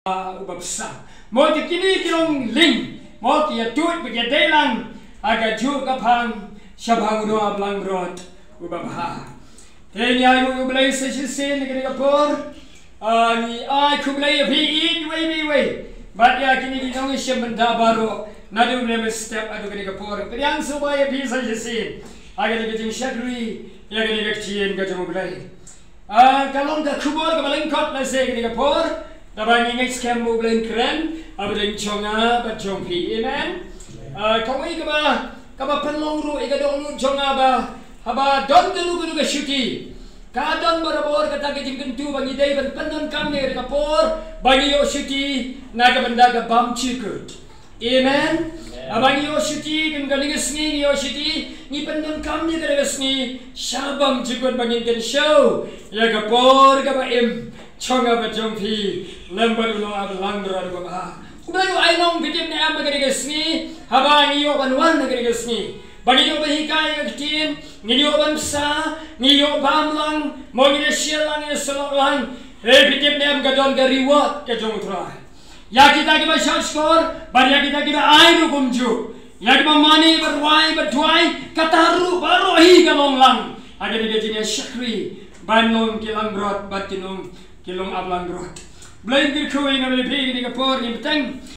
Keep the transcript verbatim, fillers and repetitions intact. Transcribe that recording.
uba bsa. Mo te kine ki long ling, mo ki ïathuh bad ïadei lang ha kajuh ka phang shaphang u Nongaplangbrot uba bha. Te ngi ai nguh ïa U Blei sa shisien ha kane ka por. Ah, ngi ai khublei ïa phi iwei pa iwei, bad ïa kine ki nongïashimbynta baroh, naduh u Prime Minister haduh kane ka por. Pdiang sngewbha ïa phi sa shisien ha kane ka jingshakri ïa kane ka ktien ka jong U Blei. Ah, ka long ka khubor kaba lyngkot lehse ha kane ka por, kaba ngi ngeit skhem ba U Blei un kren hapdeng jong nga bad jong phi. Amen. Ah, kawei kaba, kaba pynlong ruh ïa ka dohnud jong nga ba haba don kano kano ka shuti, ka don barabor kata ka jingkyntu ba ngi dei ban pyndonkam ïa ka por ba ngi ïoh shuti na ka bynta ka bymjukut. Amen. Haba ngi ïoh shuti, kum kane ka sngi ngi ïoh shuti, ngi pyndonkam ïa kane ka sngi sha bymjukut ba ngin kynshew ïa ka por kaba im jong nga bad jong phi lem bad u Nongaplangbrot uba bha. U Blei u ai long, phi tip ne em, ha kane ka sngi, haba ngi ïoh ban wan ha kane ka sngi, ba ngi ïoh ban hikai ïa ka ktien, ngi ïoh ban bsa, ngi ïoh bam lang, mo ngi ïa share lang, ngi ïa syllok lang. Hei, phi tip ne em, ka don ka reward ka jong U Trai ïa kita kiba shahshkor bad ïa kita kiba ai ruh kumjuh, ïa kiba mane, ba rwai, ba duwai. Kata ruh baroh hi ka long lang ha kane ka jingïashakri ban long ki langbrot bad ki nong, ki Nongaplangbrot. Blei un kyrkhu ïa nga bad ïa phi ha kane ka por. Ngi bteng